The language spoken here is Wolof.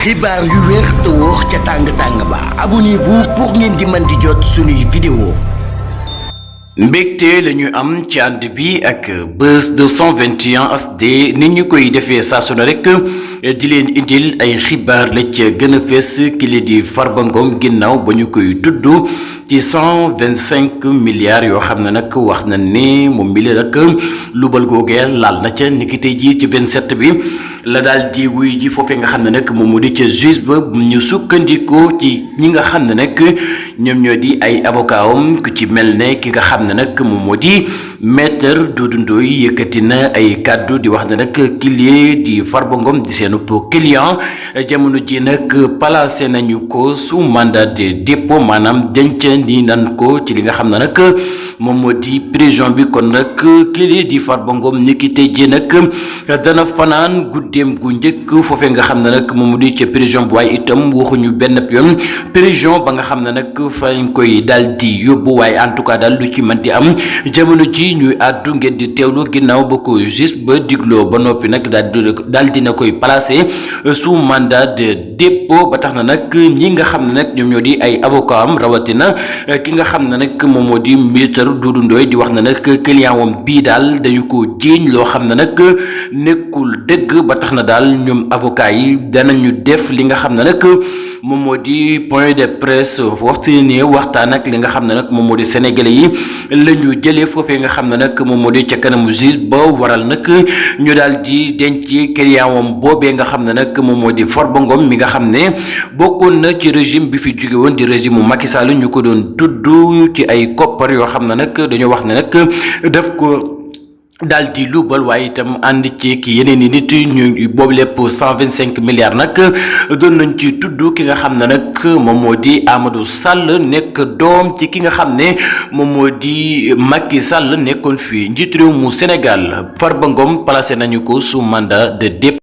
xibaar yu wér te wóor ca tàng ba abonnez-vous pour ngeen di mën di jot suñuy vidéo. mbégte la ñu am ci ànd bi ak Buzz 221 HD ni ñu koy defee saa su ne rek di leen indil ay xibaar la ca gën a fees ki li di Farba Ngom ginnaaw ba ñu koy tudd ci 125 milliards yoo xam ne nag wax na ne moom mi la nag lubal googee laal na ca niki tey jii ci 27 bi la daal di wuy ji foofee nga xam ne nag moom moo di ca juge ba ñu sukkandikoo ci ñi nga xam ne nag ñoom ñoo di ay avocat am ku ci mel ne ki nga xam ne nag moom moo di maître Doudou Ndoye yëkkati na ay kàddu di wax ne nag kilié di Farba Ngom di seen client jamono ji nag placé nañu ko sous mandat de dépôt maanaam denc ni nan ko ci li nga xam ne nag moom moo di prison bi kon nag kilié di Farba Ngom ni ki tey ji nag dana fanaan guddeem gu njëkk foofee nga xam ne nag moom moo di ca prison bu waaye itam waxuñu benn yoon prison ba nga xam ne nag fañ koy daal di yóbbu waaye en tout cas daal lu ci mën di am jamono ji ñuy àddu ngeen di teewlu ginnaaw ba ko juste ba digloo ba noppi nag daal dina koy placé sous mandat de dépôt ba tax na nag ñi nga xam ne nag ñoom ñoo di ay avocat am rawatina ki nga xam ne nag moom moo di maître Doudou Ndoye di wax na nag client wam bii daal dañu ko jiiñ loo xam ne nag nekkul dëgg ba tax na daal ñoom avocat yi danañu def li nga xam ne nag moom moo di point de presse waxtaan ak li nga xam ne nag moom moo di sénégalais yi la ñu jëlee foofee nga xam ne nag moom moo di ca kanamu juge ba waral nag ñu daal di denc client wam boobee nga xam ne nag moom moo di Farba Ngom mi nga xam ne bokkoon na ci régime bi fi jóge woon di régime mu Macky Sall ñu ko doon tudd ci ay koppar yoo xam ne nag dañoo wax ne nag daf ko daal di lubal waaye itam ànd ci ki yeneen i nit ñu boobu lépp 125 milliards nag doon nañ ci tudd ki nga xam ne nag moom moo di Amadou Sall nekk doom ci ki nga xam ne moom moo di Macky Sall nekkoon fii njiitu réew mu Sénégal Farba Ngom placé nañu ko sous mandat de dépôt.